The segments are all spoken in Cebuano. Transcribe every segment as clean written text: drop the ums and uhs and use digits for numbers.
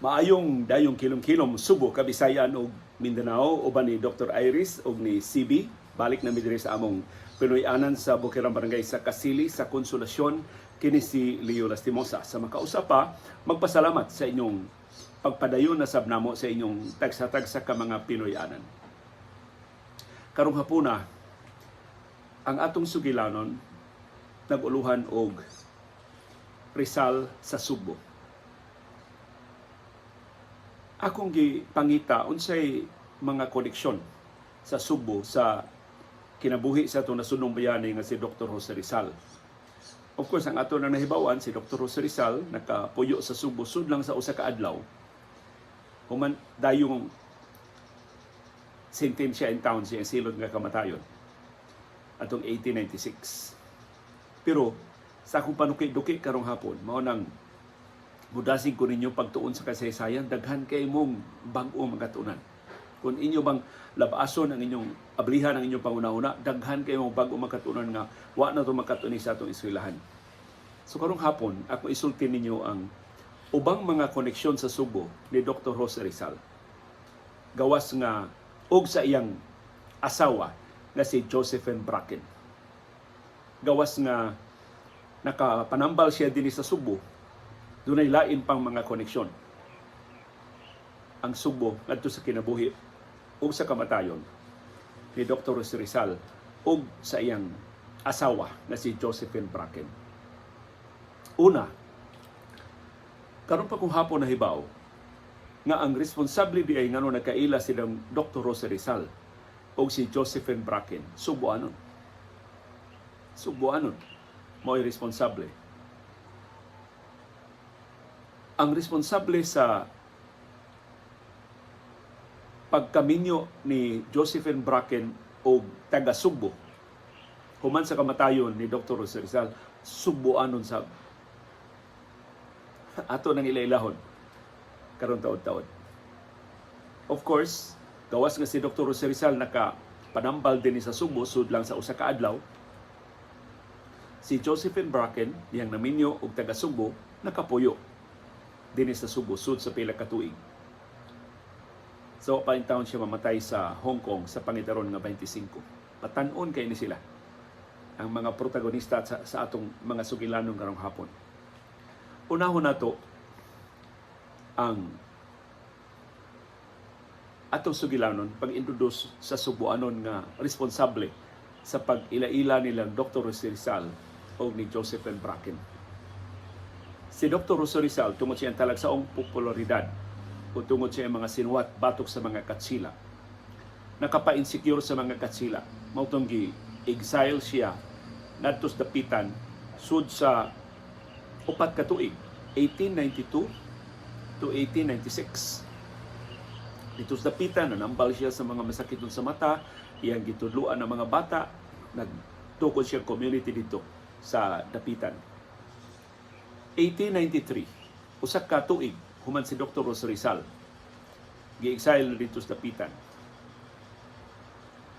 Maayong dayong kilom-kilom, Subo, Kabisayan ug Mindanao, uban ni Dr. Iris ug ni CB. Balik na mi diri sa among Pinoy-anan sa Bukirang Barangay sa Kasili sa Konsolasyon. Kini si Leo Lastimosa. Sa makausa pa, magpasalamat sa inyong pagpadayon na sab namo sa inyong tagsa-tagsa ka mga Pinoy-anan. Karong hapuna, ang atong sugilanon nag-uluhan og Rizal sa Sugbo. Akong gipangita unsay mga koneksyon sa Sugbo sa kinabuhi sa atong nasunong bayani nga si Dr. Jose Rizal. Of course, ang ato nang nahibawan, si Dr. Jose Rizal nakapuyo sa Sugbo sud lang sa usa ka adlaw. Human dayong sentensya in town siya silod nga kamatayon atong 1896. Pero sa akong panuki-duki karong hapon, mao nang mudasig ko ninyo pagtuon sa kasaysayan, daghan kay mong bag-o makatunan. Kung inyo bang labason ang inyong ablihan ang inyong panguna-una, daghan kay mong bag-o makatunan nga wa na to makatuni sa atong eskwelahan. So karong hapon, ako isulti ninyo ang ubang mga koneksyon sa Subo ni Dr. Jose Rizal. Gawas nga og sa iyang asawa nga si Josephine Bracken. Gawas nga nakapanambal siya dinhi sa Subo, dunay lain pang mga koneksyon ang Subo ngadto sa kinabuhi ug sa kamatayon ni Dr. Jose Rizal ug sa iyang asawa na si Josephine Bracken. Una, karon pa kong hapon nahibaw nga ang responsable di ay ngano nagkaila silang Dr. Jose Rizal o si Josephine Bracken, Subuanon. Subuanon mo'y responsable. Ang responsable sa pagkaminyo ni Josephine Bracken og taga Sugbo human sa kamatayon ni Dr. Jose Rizal, Sugboanon sa ato nang ilailahon karon taod-taod. Of course, gawas nga si Dr. Jose Rizal naka panambal din sa Sugbo sud lang sa usa ka adlaw, si Josephine Bracken dihang naminyo og taga Sugbo nakapuyo dinhi sa Sugbo sud sa pila ka tuig. So pa taon siya mamatay sa Hong Kong sa pangidaron nga 25. Patan-on kay ni sila ang mga protagonista sa atong mga sugilanon karong hapon. Unahon nato ang atong sugilanon pag-introduce sa Subuanon nga responsable sa pag-ila-ila nilang Dr. Jose Rizal o ni Josephine Bracken. Si Dr. Jose Rizal, tungod siyang talagsaong popularidad o tungod sa iyang mga sinuwat batok sa mga katsila, nakapa-insecure sa mga katsila. Mao tong gi-exile siya ngadto sa Dapitan sud sa 4 ka tuig, 1892 to 1896. Dito sa Dapitan, nanambal siya sa mga masakiton sa mata, iyang gitudluan ng mga bata, nagtukod siya community dito sa Dapitan. 1893, usa ka tuig human si Dr. Jose Rizal gi-exile na dito sa Dapitan.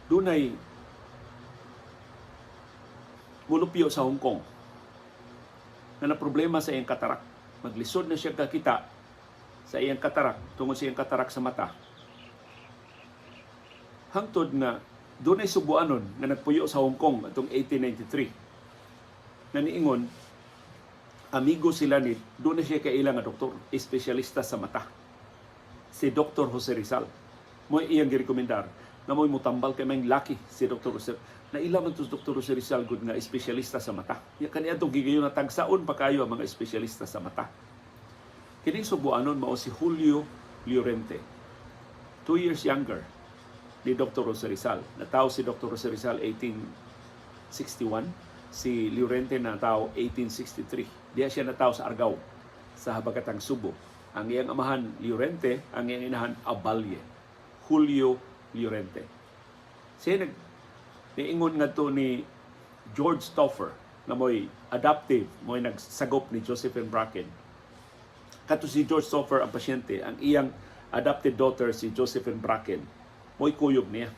Dunay mulupyo sa Hong Kong na na problema sa iyang katarak. Maglisod na siya kakita sa iyang katarak tungod sa iyang katarak sa mata. Hangtod nga dunay Subuanon nga nagpuyo sa Hong Kong atong 1893 na niingon amigo sila ni doon na siya kaila nga doktor, espesyalista sa mata. Si Dr. Jose Rizal. Mo'y iyang girekomendar na mo'y mutambal kay may laki si Dr. Jose. Naila man to si Dr. Jose Rizal gud nga espesyalista sa mata. Ya kaniadtong gigayon na tagsaon pa kayo ang mga espesyalista sa mata. Kining Subuanon mao si Julio Llorente. 2 years younger ni Dr. Jose Rizal. Natawo si Dr. Jose Rizal 1861, si Llorente natawo 1863. Diha siya natawo sa Argao, sa Habagatang Subo. Ang iyang amahan Llorente, ang iyang inahan Abalye. Julio Llorente. Siya nag niingon ngadto ni George Stauffer na mo'y adoptive, mo'y nagsagop ni Josephine Bracken. Kato si George Stauffer ang pasyente, ang iyang adopted daughter si Josephine Bracken, mo'y kuyog niya.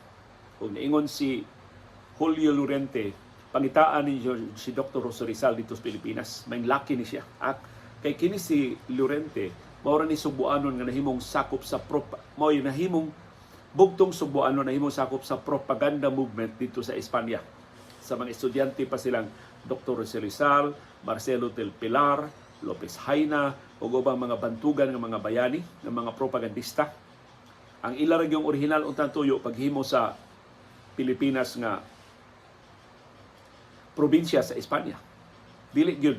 Kung niingon si Julio Llorente, pangitaan ni si Dr. Jose Rizal dito sa Pilipinas. May laki ni siya. At kay kini si Llorente, Mao ra ni Sugbuanon nga nahimong sakop sa prop mao nahimong bugtong Sugbuanon, nahimong sakop sa propaganda movement dito sa Espanya. Sa mga estudyante pa silang Dr. Jose Rizal, Marcelo del Pilar, Lopez Jaena ug ubang mga bantugan nga mga bayani, nga mga propagandista. Ang ila ra yung original untang tuyo paghimo sa Pilipinas nga probinsya sa Espanya. Dili gyud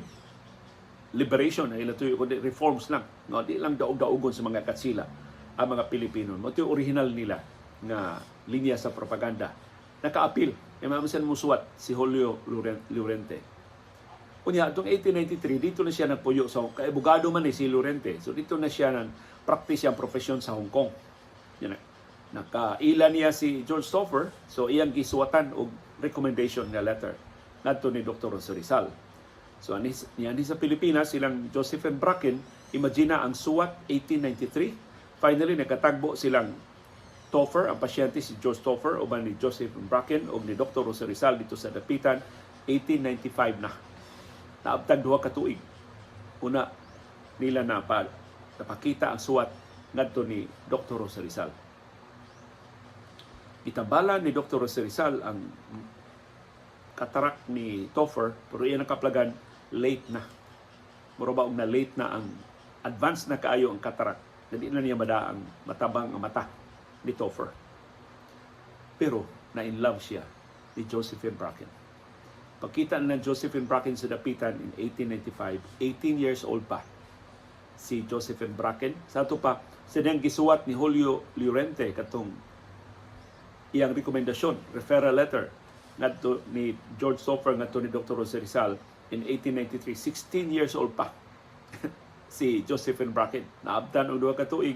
liberation ang ila tuyo kundi reforms lang. No, di lang daog-daogon sa mga Katsila ang mga Pilipino. Mao original nila nga linya sa propaganda. Naka-appeal. Kay mamasan mo suwat si Julio Llorente. Unya, itong 1893, dito na siya nagpuyo. So, kay abogado man ni si Llorente. So, dito na siya nang practice ang profesyon sa Hong Kong. Yan na. Nakaila niya si George Toffer, so iyang gisuwatan og recommendation nga letter ngadto ni Dr. Jose Rizal. So ani niya sa Pilipinas silang Josephine Bracken, imagine ang suwat 1893. Finally nakatagbo silang Toffer, ang pasyente si George Toffer uban ni Josephine Bracken og ni Dr. Jose Rizal dito sa Dapitan 1895 na. Naabtag 2 ka tuig. Una nila na pa, napakita ang suwat ngadto ni Dr. Jose Rizal. Itabala ni Dr. Jose Rizal ang katarak ni Toffer, pero iya nakaplagan late na. Mura ba og na late na ang advance na kaayo ang katarak. Dili na niya mada ang matabang ang mata ni Toffer. Pero na in love siya ni Josephine Bracken. Pagkita ng Josephine Bracken sa Dapitan in 1895, 18 years old pa si Josephine Bracken. Sa ato pa, sa niyang gisuwat ni Julio Llorente katong iyang rekomendasyon, referral letter ngadto ni George Toffer ngadto ni Dr. Jose Rizal in 1893, 16 years old pa si Josephine Bracken. Naabtan og 2 ka tuig,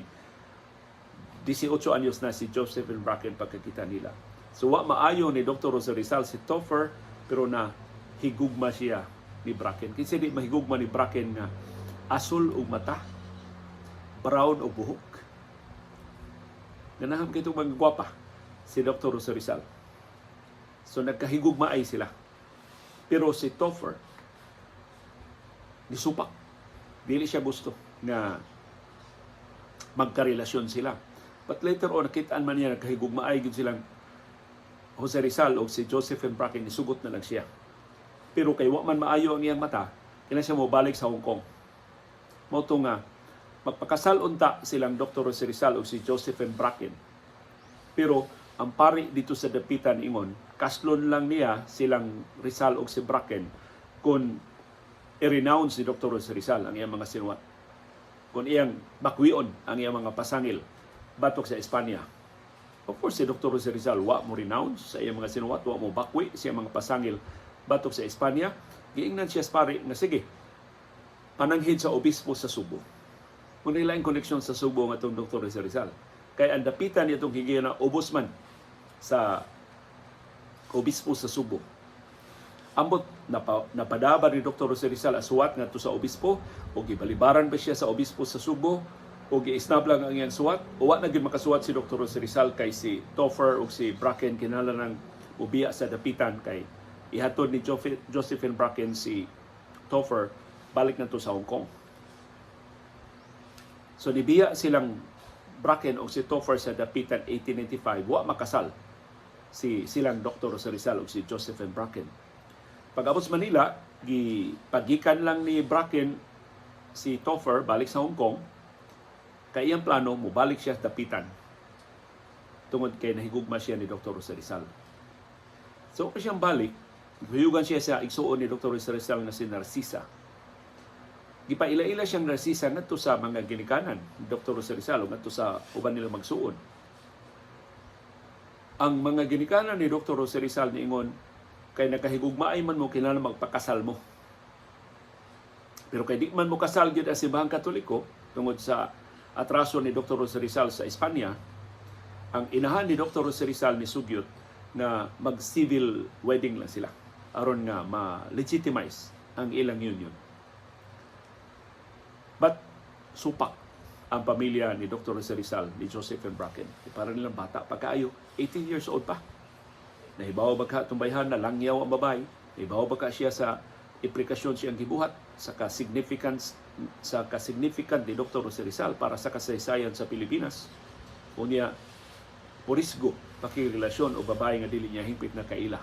18 anyos na si Josephine Bracken pagkakita nila. So wa maayo ni Dr. Jose Rizal si Toffer, pero na higugma siya ni Bracken. Kinsa di mahigugma ni Bracken nga asul og mata, brown og buhok? Ganahan kay itong mga gwapa si Dr. Jose Rizal. So nagkahigugma ay sila. Pero si Toffer, nisupak. Dili siya gusto nga magkarelasyon sila. But later on, nakitaan man niya nagkahigugmaay gyud silang Jose Rizal o si Josephine Bracken, nisugot na lang siya. Pero kay wa man maayo ang iyang mata, kailangan siya mobalik sa Hong Kong. Mao to nga magpakasal unta silang Dr. Jose Rizal o si Josephine Bracken. Pero ang pari dito sa Dapitan ingon, kaslon lang niya silang Rizal o si Bracken kung i-renounce si Dr. Jose Rizal ang iyang mga sinuwat. Kung iyang bakwion ang iyang mga pasangil batok sa Espanya. Of course, si Dr. Jose Rizal wa mo renounce sa iyang mga sinuwat, wa mo bakwi sa iyang mga pasangil batok sa Espanya. Giingnan siya sa pari nga sige, pananghid sa obispo sa Subo. Kung nila ang koneksyon sa Subo nga itong Dr. Jose Rizal. Kay ang dapitan niya itong higaya na ubos man sa obispo sa Subo. Ambot napadaba ni Dr. Jose Rizal ang suwat ngadto sa obispo o gibalibaran ba siya sa obispo sa Subo o giisnab lang ang iyang suwat o wa na gyud makasuwat si Dr. Jose Rizal kay si Toffer o si Bracken kinahanglan ng ubiya sa dapitan kay ihatod ni Josephine Bracken si Toffer balik na to sa Hong Kong. So nibiya silang Bracken o si Toffer sa dapitan 1895, wa makasal si silang Dr. Jose Rizal o si Josephine Bracken. Pag-abot sa Manila, gipagikan lang ni Bracken si Toffer balik sa Hong Kong kay iyang plano mobalik siya sa dapitan tungod kay nahigugma siya ni Dr. Jose Rizal. So pa siyang balik, huyugan siya sa igsuon ni Dr. Jose Rizal nga si Narcisa. Gipaila-ila siyang Narcisa ngadto sa mga ginikanan ni Dr. Jose Rizal o ngadto sa uban nilang magsuon. Ang mga ginikanan ni Dr. Jose Rizal niingon, kay nakahigugmaay man mo, kinahanglan magpakasal mo. Pero kay di man mo kasal gyud ang Simbahang Katoliko tungod sa atraso ni Dr. Jose Rizal sa Espanya, ang inahan ni Dr. Jose Rizal ni sugyot na mag-civil wedding lang sila aron nga ma-legitimize ang ilang union. But supak ang pamilya ni Dr. Jose Rizal, ni Josephine Bracken. Para nilang bata pa kaayo, 18 years old pa. Nahibaw ba ka tumbayhan na langyaw ang babae? Nahibaw ba ka siya sa implikasyon siyang gibuhat? Sa ka-significant ni Dr. Jose Rizal para sa kasaysayan sa Pilipinas. Unya purisgo pakirelasyon o babae nga dili niya hingpit na kaila.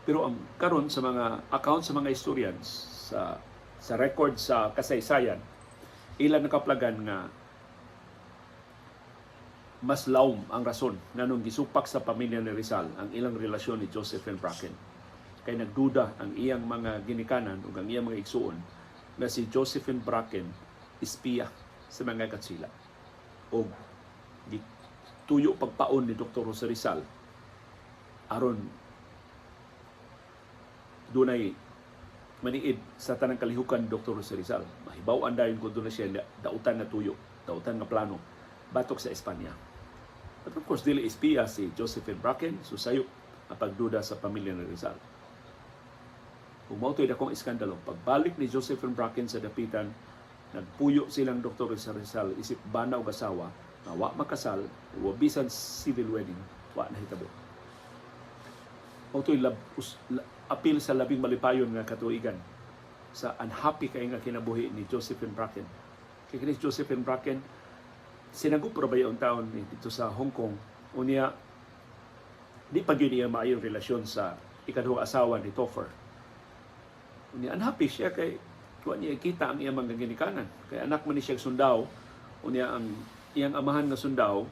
Pero ang karon sa mga account sa mga historians, sa record sa kasaysayan, ilang nakaplagan nga mas lawom ang rason nganong gisupak sa pamilya ni Rizal ang ilang relasyon ni Josephine Bracken. Kay nagduda ang iyang mga ginikanan ug ang iyang mga igsuon na si Josephine Bracken espiya sa mga Katsila. O gituyo pagpaon ni Dr. Jose Rizal aron dunay maniid sa tanang kalihukan ni Dr. Jose Rizal. Mahibaw-an dayon kung doon na siya dautan na tuyo, dautan nga plano batok sa Espanya. But of course, dili espiya si Josephine Bracken, so sayop ang pagduda sa pamilya ni Rizal. Ug mao to'y dakong iskandalo. Pagbalik ni Josephine Bracken sa Dapitan, nagpuyo silang Dr. Jose Rizal isip bana og asawa nga wa makasal, wa bisan civil wedding, wa nahitabo. Mao to'y apil sa labing malipayon nga katuigan sa unhappy kay nga kinabuhi ni Josephine Bracken. Kay kini si Josephine Bracken, sinagup ra ba yung taon ni dito sa Hong Kong? Unya di pa gyud niya maayong relasyon sa ikaduhang asawa ni Topher. Unya unhappy siya kay wa niya kita ang iyang mga ginikanan. Kay anak man ni siya sundao. Unya ang iyang amahan nga sundao,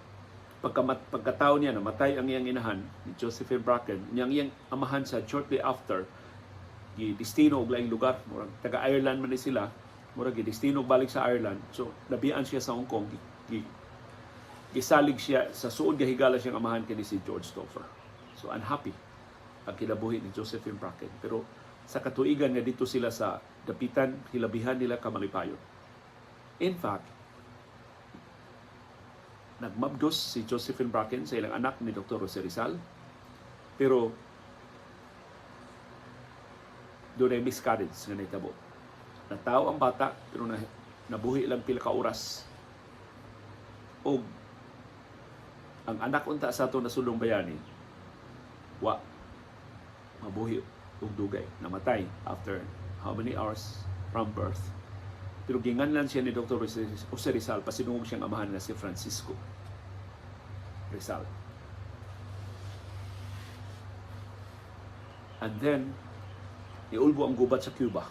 pagkatao niya, namatay ang iyang inahan ni Josephine Bracken. Unya ang iyang amahan sa shortly after gidestino og laing lugar, murag taga Ireland man ni sila, murag gidestino balik sa Ireland. So nabiyaan siya sa Hong Kong, gisalig siya sa suod nga higala siyang amahan kini si George Topher. So unhappy ang kinabuhi ni Josephine Bracken, pero sa katuigan nga dito sila sa Dapitan, hilabihan nila kamalipayon. In fact, nagmabdos si Josephine Bracken sa ilang anak ni Dr. Jose Rizal, pero doon ay miscarriage nga nahitabo. Natawo ang bata pero nabuhi lang pila ka oras. Og ang anak unta sa ato nasulong bayani wa mabuhi og dugay, namatay after how many hours from birth. Pero ginganlan siya ni Dr. Jose Rizal pasinungog siyang amahan nga si Francisco Rizal. And then niulbo ang gubat sa Cuba.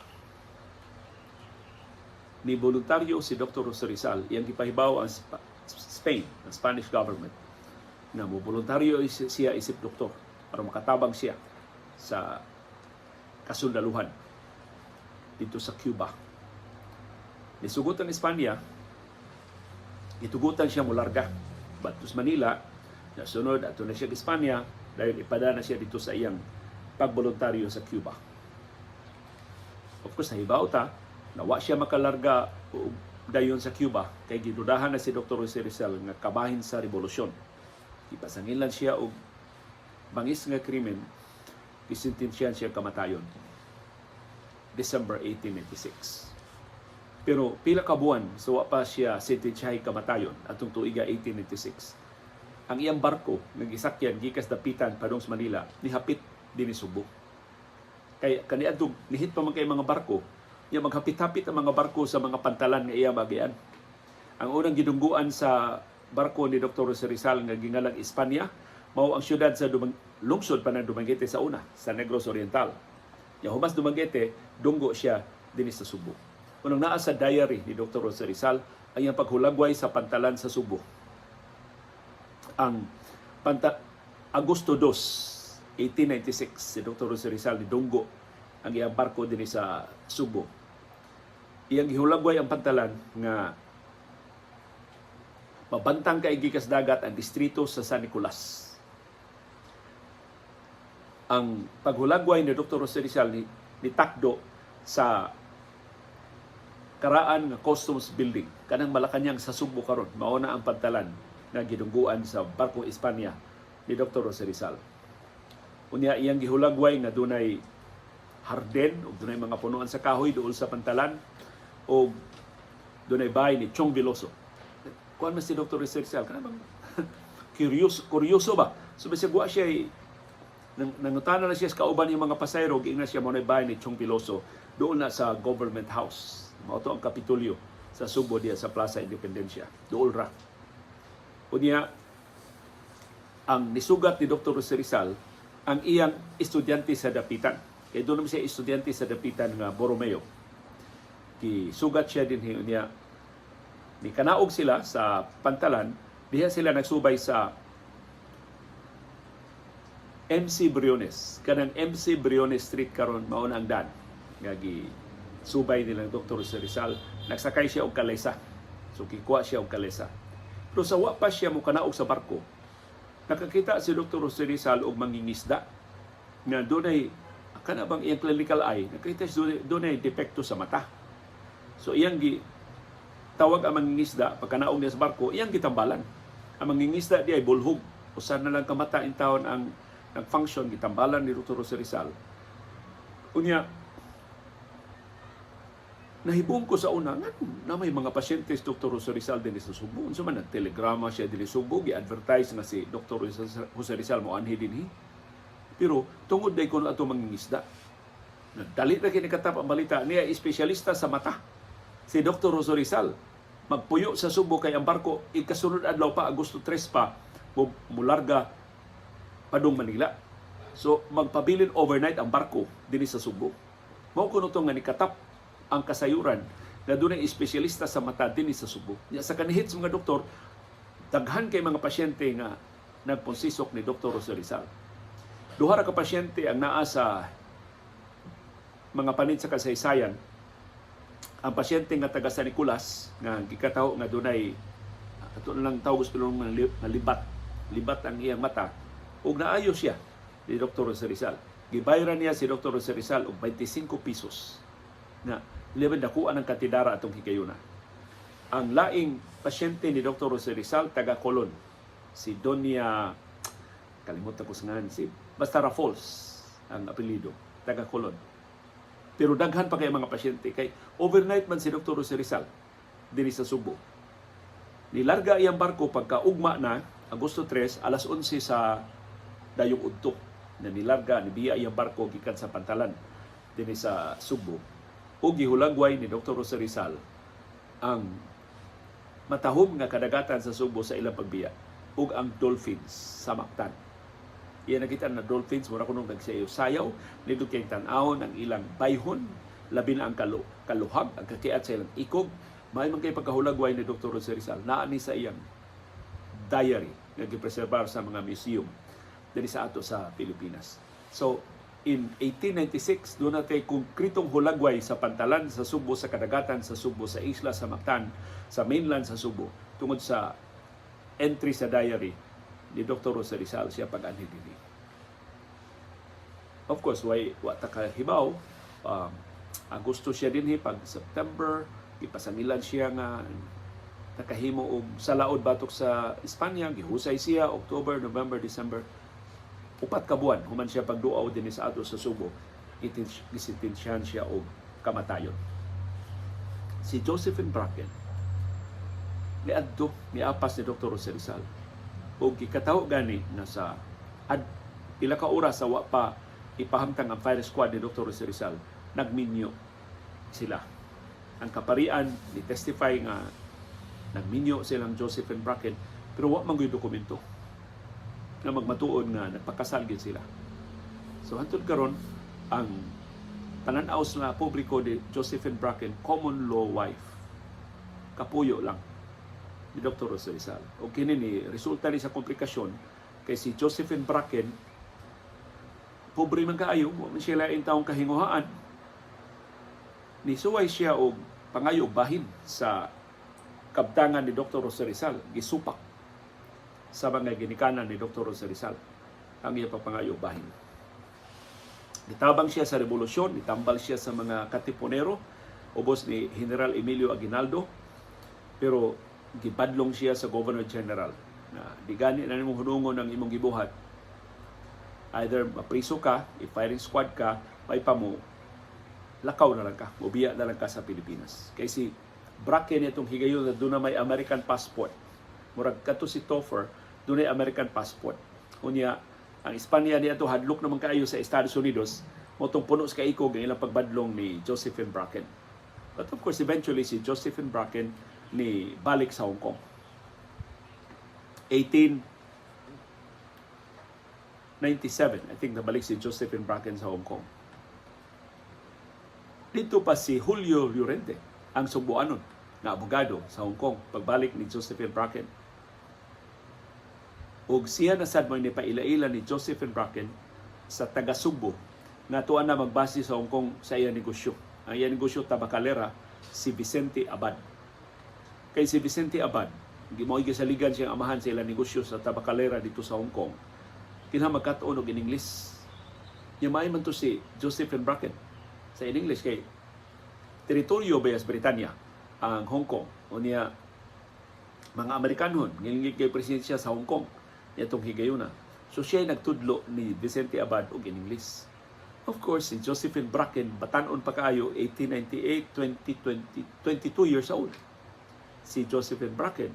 Ni voluntaryo si Dr. Jose Rizal, iyang gipahibaw ang Spain, ang Spanish government, na mo voluntaryo siya isip doktor para makatabang siya sa kasundaluhan dito sa Cuba. Nisugot ang Espanya, gitugutan siya mularga batos Manila, nasunod ato na siya Espanya dahil ipada na siya dito sa iyang pagboluntaryo sa Cuba. Of course, nahibaw ta na wa siya makalarga dayon sa Cuba kay gidudahan na si Dr. Jose Rizal nga kabahin sa revolusyon. Ipasangilan siya og bangis nga krimen, gisentensyahan siya kamatayon December 1896. Pero pila ka buwan so wa pa siya sentensyahay kamatayon atong tuiga 1896. Ang iyang barko nga gisakyan gikas Dapitan padung sa Manila nihapit dinhi Subo. Kay kaniadtong nihit pa man kay mga barko, iya maghapit-hapit ang mga barko sa mga pantalan nga iya magian. Ang unang gidungguan sa barko ni Dr. Jose Rizal nga gingalang Espanya mao ang siyudad sa lungsod pa ng Dumaguete sa una, sa Negros Oriental. Ya humas Dumaguete, dunggo siya dinhi sa Subo. Unang naa sa diary ni Dr. Jose Rizal ang iyang paghulagway sa pantalan sa Subo. Ang Agosto 2, 1896, si Dr. Jose Rizal ni dunggo ang iyang barko dinhi sa Subo. Iyang gihulagway ang pantalan nga mabantang kay gikas dagat ang distrito sa San Nicolas. Ang paghulagway ni Dr. Jose Rizal ni takdo sa karaan nga Customs Building kanang Malacañang sa Subo karon. Mao na ang pantalan nga gidungguan sa barkong Espanya ni Dr. Jose Rizal. Unya iyang gihulagway nga dunay harden ug dunay mga punuan sa kahoy duol sa pantalan ug dunay bahay ni Chong Veloso. Kuan man si Dr. Jose Rizal kanang bang kuryoso ba? So bisag wa siya nangutana na siya sa kauban yung mga pasayro, giingnan siya mo na bahay ni Chong Veloso Doon na sa Government House. Mao to ang Kapitolyo sa Sugbo diya sa Plaza Independencia. Dool ra. Unya, ang nisugat ni Dr. Jose Rizal ang iyang estudyante sa Dapitan. Kay doon naman siya estudyante sa Dapitan nga Borromeo. Gisugat siya din niya. Ni kanaog sila sa Pantalan, diha sila nagsubay sa MC Briones. Kanang MC Briones Street karon, mao na ang dan nga gi subay nilang Dr. Jose Rizal. Nagsakay siya og kalesa. So gikuha siya og kalesa. Pero sa wa pa siya mokanaog sa barko, nakakita si Dr. Jose Rizal og mangingisda nga dunay, kana bang iyang clinical eye, nakita siya dunay depekto sa mata. So iyang gi tawag ang mangingisda, pagkanaog niya sa barko, iyang gitambalan. Ang mangingisda di ay bulhog. Usa na lang kamata in taon ang nag-function, gitambalan ni Dr. Jose Rizal. Unya, nahibong ko sa una, nga na may mga pasyente si Dr. Jose Rizal din sa Subo. Unsa man, nagtelegrama siya din sa Subo, gi-advertise nga si Dr. Jose Rizal mo anhi dinhi. Pero tungod day kuno ato mangingisda, nagdali na kini katap ang balita niya, espesyalista sa mata si Dr. Jose Rizal. Magpuyo sa Subo kay ang barko ikasunod adlaw pa, Agosto 3 pa, mularga padung Manila. So magpabilin overnight ang barko dinhi sa Subo. Mao kuno to nga nikatap ang kasayuran na dunay espesyalista sa mata dinhi sa Subo. Nya sa kanihit sa mga doktor, daghan kay mga pasyente nga nagponsisok ni Dr. Jose Rizal. Duha ra ka pasyente ang naa sa mga panit sa kasaysayan. Ang pasyente nga taga San Nicolas nga gikataho nga dunay, ato na lang tawag sa nga libat, libat ang iyang mata, ug naayo siya ni Dr. Jose Rizal. Gibayran niya si Dr. Jose Rizal og 25 pesos na liban dakuan ang katidara atong higayuna. Ang laing pasyente ni Dr. Jose Rizal, taga Colon, si Doña, kalimutan ko sa ngalan, si basta Rafols ang apelyido, taga Colon. Pero daghan pa kay mga pasyente kay overnight man si Dr. Jose Rizal dinhi sa Subo. Nilarga iyang barko pagka ugma na, Agosto 3, alas 11 sa dayong udto na nilarga, nibiya iyang barko gikan sa Pantalan dinhi sa Subo, ug gihulagway ni Dr. Jose Rizal ang matahom nga kadagatan sa Subo sa ilang pagbiya ug ang dolphins sa Mactan. Iya nakita na dolphins, mura kunong nagsayaw-sayaw, nindot kay tan-awon ang ilang bayhon, labi na ang kaluhag, ang kakiat sa ilang ikog. May man kay pagkahulagway ni Dr. Jose Rizal, naa ni sa iyang diary nga gipreserbar sa mga museum dinhi sa ato sa Pilipinas. So, in 1896, doon natin konkretong hulagway sa Pantalan sa Subo, sa kadagatan sa Subo, sa isla sa Mactan, sa mainland sa Subo, tungod sa entry sa diary ni Dr. Jose Rizal siya pag-anhi dinhi. Of course, way wa ta kahibaw, Agosto siya dinhi, pag September gipasangilan siya nga nakahimo og salaod batok sa Espanya, gihusay siya October, November, December. 4 ka buwan human siya pagduaw dinhi sa ato sa Subo, gisentensyahan siya og kamatayon. Si Josephine Bracken niadto, niapas ni Dr. Jose Rizal og gikataho gani na sa pila ka oras sa wa pa ipahamtang ang fire squad ni Dr. Jose Rizal, nagminyo sila. Ang kaparian ni testify nga nagminyo silang Josephine Bracken, pero wa man gyud dokumento nga magmatuod nga nagpakasal gyud sila. So hantod karon, ang pananaw sa publiko ni Josephine Bracken, common law wife, kapuyo lang ni Dr. Jose Rizal. O kini ni resulta ni sa komplikasyon kay si Josephine Bracken, pobre man kaayo, wa man siya laing taong kahinguhaan. Nisuway siya og pangayo og bahin sa kabtangan ni Dr. Jose Rizal, gisupak sa mga ginikanan ni Dr. Jose Rizal ang iya pagpangayo og bahin. Nitabang siya sa revolusyon, nitambal siya sa mga Katipunero, ubos ni General Emilio Aguinaldo, pero gibadlong siya sa Governor General na di gani na nimong hunungon ang imong gibuhat, either mapriso ka, i-firing squad ka, may pa mo lakaw na lang ka, mobiya na lang ka sa Pilipinas. Kay si Bracken itong higayon na doon na may American passport. Murag kato si Topher, doon ay American passport. Unya, ang Espanya niya to hadlok naman kaayo sa Estados Unidos. Mao tong puno sa kaikog ang ilang pagbadlong ni Josephine Bracken. But of course, eventually si Josephine Bracken ni balik sa Hong Kong. 1897, I think, nabalik si Josephine Bracken sa Hong Kong. Dito pa si Julio Llorente, ang Sugbuanon na abogado sa Hong Kong, pagbalik ni Josephine Bracken. Og siya na sad mo ni paila-ila ni Josephine Bracken sa taga Sugbo nga tuwa na magbase sa Hong Kong sa iyang negosyo. Ang iyang negosyo tabakalera, si Vicente Abad. Kay si Vicente Abad, mao gisaligan siyang amahan sa ilang negosyo sa tabakalera dito sa Hong Kong. Kinahanglan magkat-on og in English. Nya maayo man to si Josephine Bracken sa in English kay teritoryo ba sa Britanya ang Hong Kong. Unya mga Amerikanon ngilngig kay presensya sa Hong Kong niadtong higayuna. So siya nagtudlo ni Vicente Abad og in English. Of course, si Josephine Bracken, batanon pa kaayo, 1898, 20, 20, 22 years old. Si Josephine Bracken,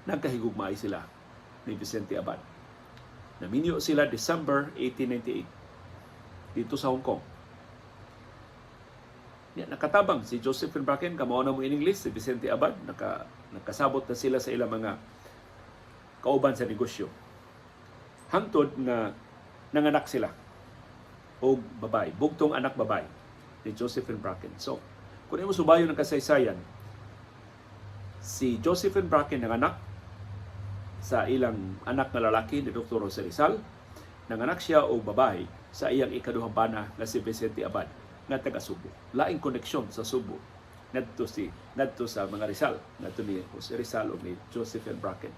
nagkahigugmaay sila ni Vicente Abad. Naminyo sila December 1898 dito sa Hong Kong. Ya, nakatabang si Josephine Bracken, kamao na mo in English, si Vicente Abad, nakasabot na sila sa ilang mga kauban sa negosyo. Hangtod nga nanganak sila og babae, bugtong anak babae ni Josephine Bracken. So, kung imo subayon ng kasaysayan, si Josephine Bracken nanganak sa ilang anak na lalaki ni Dr. Jose Rizal, nanganak siya og babae sa iyang ikaduhang bana nga si Vicente Abad nga taga Sugbo. Laing koneksyon sa Sugbo ngadto sa mga Rizal, ngadto ni Jose Rizal o ni Josephine Bracken.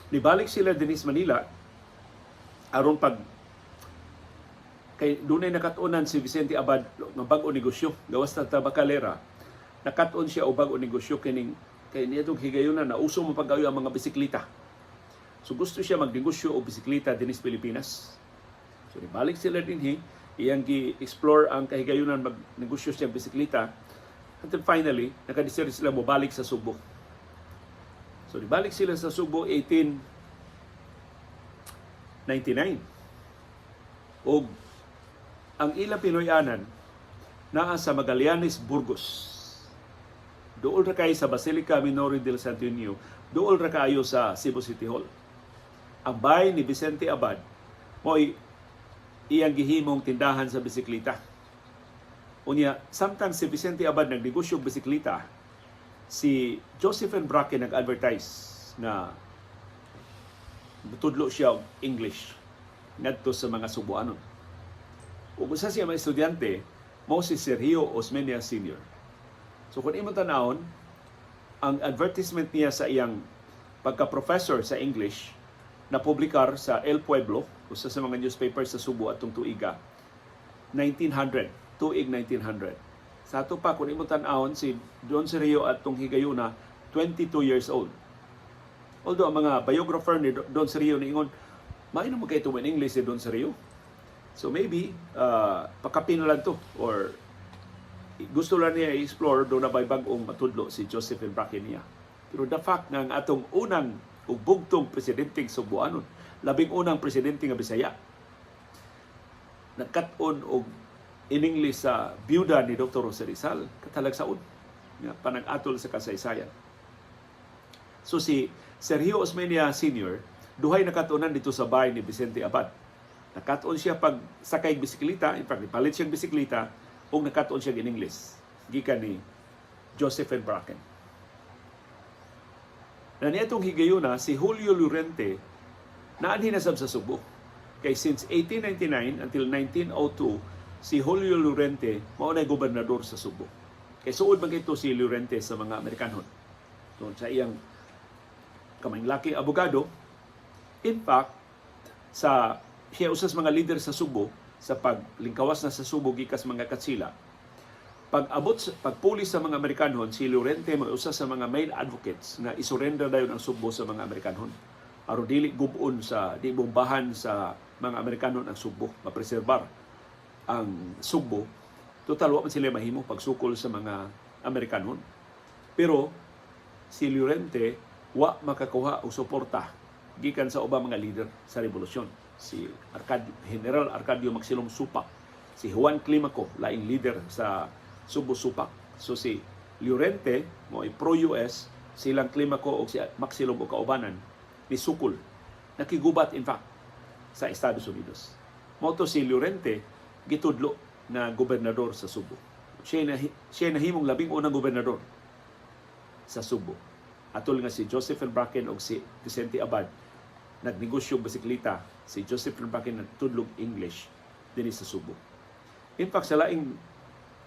Nibalik sila dinhi sa Manila aron pag kay dunay nakat-onan si Vicente Abad nga bag-o negosyo gawas na tabakalera. Nakat-on siya og bag-o negosyo kining kay niadtong higayuna na uso mo pag ang mga bisikleta. So gusto siya magnegosyo og bisikleta dinhi sa Pilipinas. So nibalik sila dinhi, iyang gi-explore ang kahigayunan magnegosyo siya bisikleta, until finally nakadesisyon sila mobalik sa Sugbo. So nibalik sila sa Sugbo 1899 og ang ilang Pinoy-anan naa sa Magallanes, Burgos. Duol ra kay sa Basilica Minore del Santo Niño, duol ra kaayo sa Cebu City Hall. Ang bahay ni Vicente Abad mo'y iyang gihimong tindahan sa bisikleta. Unya, samtang si Vicente Abad nagnegosyo og bisikleta, si Josephine Bracken nag-advertise na mutudlo siya og English ngadto sa mga Sugbuanon. Ug usa siya mga estudyante mao si Sergio Osmeña Sr. So kung imong tanawon, ang advertisement niya sa iyang pagka-professor sa English na publikar sa El Pueblo, usa sa mga newspaper sa Subo atong tuiga, 1900, tuig 1900. Sa ato pa, kung imong tan-awon, si Don Sergio atong higayuna, 22 years old. Although ang mga biographer ni Don Sergio niingon, maayo naman kay in English si Don Sergio. So maybe, pakapin lang to or gusto lang niya i-explore duna bay bag-ong matudlo si Josephine Bracken niya. Pero the fact nga ang atong unang ug bugtong presidenteng Sugbuanon, labing unang presidente nga Bisaya, nagkat-on og in English sa byuda ni Dr. Jose Rizal, katalagsaon nga panag-atol sa kasaysayan. So si Sergio Osmeña Sr., duhay nakatunan dito sa bahay ni Vicente Abad. Nakat-on siya pag sakay bisikleta, in fact, palit siyang bisikleta, ug nakat-on siya in English gikan ni Josephine Bracken. Na niadtong higayuna, si Julio Llorente naanhi na sab sa Sugbo. Kay since 1899 until 1902, si Julio Llorente mao na gobernador sa Sugbo. Kay suod man ito si Llorente sa mga Amerikanon. So, sa iyang kamayng laki abogado, in fact, sa siya usas mga leader sa Sugbo sa paglingkawas na sa Sugbo gikas mga Katsila. Pag abot pagpuli sa mga Amerikanon, si Llorente mo usa sa mga main advocates na isurrender dayon ang Sugbo sa mga Amerikanon aron dili gub-on sa di bombahan sa mga Amerikanon ang Sugbo, mapreserbar ang Sugbo. Total, wa man sila mahimo pagsukol sa mga Amerikanon. Pero si Llorente wa makakuha og suporta gikan sa ubang mga leader sa revolusyon. Si Arcadio, General Arcadio Maxilom Supac, si Juan Climaco, laing leader sa Subo Supac. So si Llorente mo ay pro-US, silang Climaco o si Maxilom o kaubanan ni sukol. Nakigubat, in fact, sa Estados Unidos. Mao to si Llorente gitudlo na gobernador sa Subo. Siya nahimong labing unang gobernador sa Subo. Atol nga si Joseph Bracken o si Vicente Abad nagnegosyo og bisikleta, si Joseph Bracken nagtudlog English dinhi sa Subo. In fact, sa laing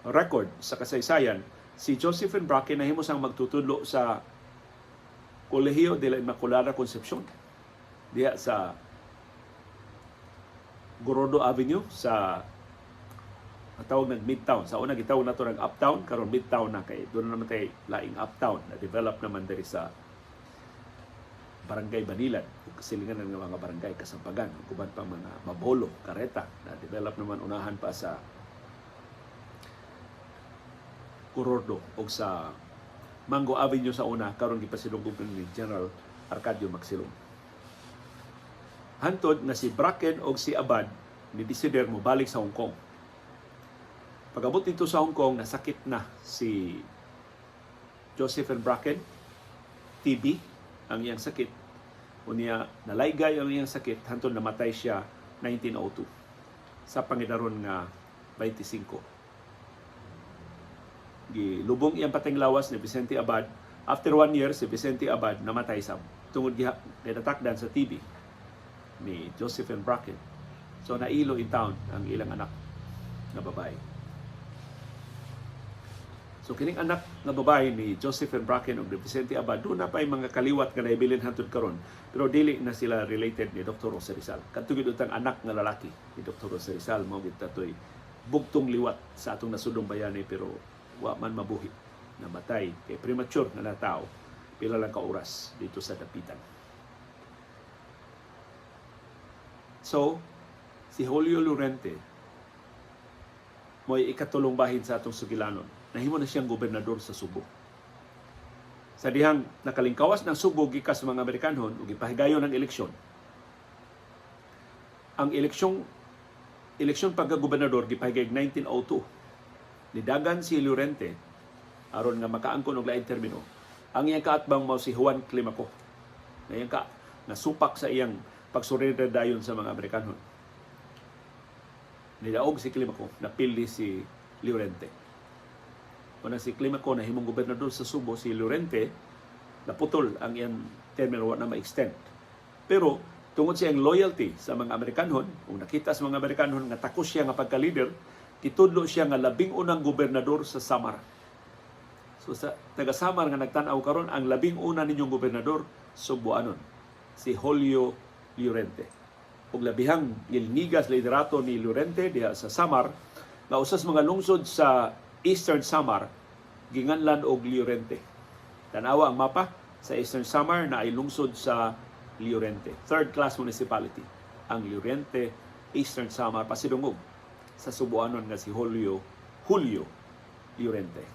record sa kasaysayan, si Joseph Bracken nahimo sang magtutudlo sa Colegio de la Inmaculada Concepcion diha sa Gorordo Avenue sa ang tawag ng Midtown. Sa una gitawag nato ng Uptown, karon Midtown na kay doon na naman tay laing Uptown na develop naman diri sa Barangay Banilad ug silingan ng mga barangay Kasambagan ug uban pang mga Mabolo, Careta na develop naman unahan pa sa Gorordo ug sa Mango Avenue sa una, karon gipasidungog ni General Arcadio Maxilom. Hantod nga si Bracken og si Abad ni desider mo balik sa Hong Kong. Pag-abot dito sa Hong Kong, nasakit na si Joseph Bracken, TB ang iyang sakit. Unya nalaygay ang iyang sakit hantod namatay siya 1902 sa pangidaron nga 25. Gilubong iyang pateng lawas ni Vicente Abad. After one year, si Vicente Abad namatay sab tungod giha natakdan sa TB ni Joseph Bracken. So nailo in town ang ilang anak nga babae. So kining anak nga babae ni Joseph Bracken ug ni Vicente Abad, doon na pa'y mga kaliwat nga naibilin hantod karon, pero dili na sila related ni Dr. Jose Rizal. Kadto gyud utang anak nga lalaki ni Dr. Jose Rizal mao gid tatoy bugtong liwat sa atong nasudong bayani, pero wa man mabuhi, namatay kay premature nga natao, pila lang ka oras dito sa dapitan. So si Julio Llorente mo'y ikatulong bahin sa atong sugilanon. Nahimo na siyang gobernador sa Subo. Sa dihang nakalingkawas ng Subo gikas sa mga Amerikanhon ug gipahigayon ang eleksyon. Ang eleksyon pagka-gobernador gipahigayog 1902. Nidagan si Llorente aron nga makaangkon og laing termino. Ang iyang kaatbang mao si Juan Climaco. Na iyang ka nasupak sa iyang pagsurrender dayon sa mga Amerikanhon. Nidaog si Climaco, napili si Llorente. Una si Climaco nahimong gobernador sa Subo, si Llorente naputol ang iyang termino, wa na ma-extend. Pero tungod sa iyang loyalty sa mga Amerikanhon, ug nakita sa mga Amerikanhon nga takos siya nga pagka-leader, gitudlo siya nga labing unang gobernador sa Samar. So sa taga Samar nga nagtan-aw karon, ang labing una ninyong gobernador Sugboanon, si Julio Llorente. Ug labihang gilngigas liderato ni Llorente diha sa Samar nga usas mga lungsod sa Eastern Samar ginganlan og Llorente. Tanawa ang mapa sa Eastern Samar na ay lungsod sa Llorente. Third class municipality ang Llorente, Eastern Samar, pasidungog sa Subuanon nga si Julio Llorente.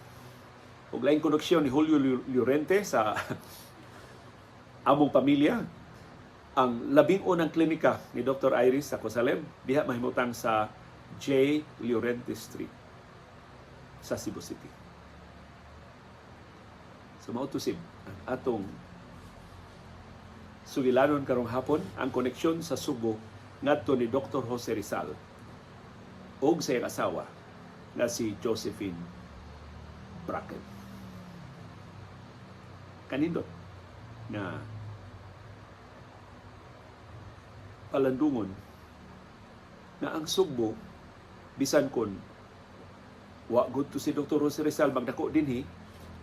Ug laing koneksyon ni Julio Llorente sa among pamilya, ang labing unang klinika ni Dr. Iris sa Kosalem diha mahimutang sa J. Llorente Street sa Cebu City. So mao to sib ang atong sugilanon karong hapon, ang koneksyon sa Subo ngadto ni Dr. Jose Rizal ug sa iyang asawa nga si Josephine Bracken. Kanindot na palandungon na ang Sugbo, bisan kon wa gud to si Dr. Jose Rizal magdako dinhi,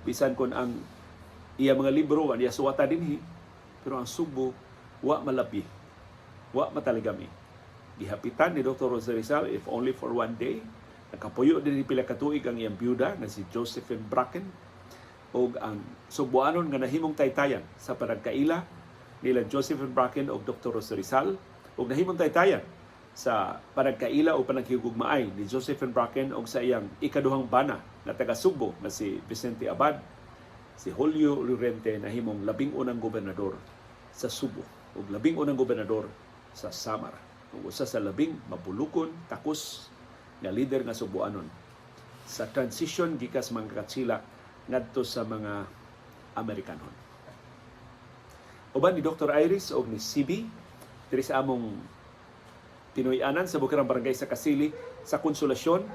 bisan kon ang iya mga libro wa niya suwata dinhi, pero ang Sugbo wa malabi, wa mataligami. Gihapitan ni Dr. Jose Rizal, if only for one day. Nakapuyo din pila ka tuig ang iyang byuda nga si Josephine Bracken, ug ang Sugboanon nga nahimong taytayan sa panagkaila nila Josephine Bracken ug Dr. Jose Rizal, ug nahimong taytayan sa panagkaila o panaghigugmaay ni Josephine Bracken og sa iyang ikaduhang bana na taga Sugbo nga si Vicente Abad. Si Julio Llorente nahimong labing unang gobernador sa Subo ug labing unang gobernador sa Samar. Usa sa labing mabulukon, takos nga leader nga Sugbuanon sa transition gikas mga Katsila ngadto sa mga Amerikanon. Uban ni Dr. Iris og ni CB diri sa among Pinoy-anan sa Bukirang Barangay sa Kasili sa Konsolasyon,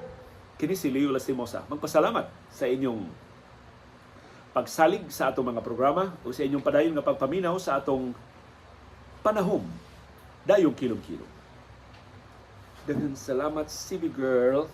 kini si Leo Lastimosa. Magpasalamat sa inyong pagsalig sa atong mga programa o sa inyong padayon nga pagpaminaw sa atong panahom dayong kilom-kilom. Daghang salamat, CB girl.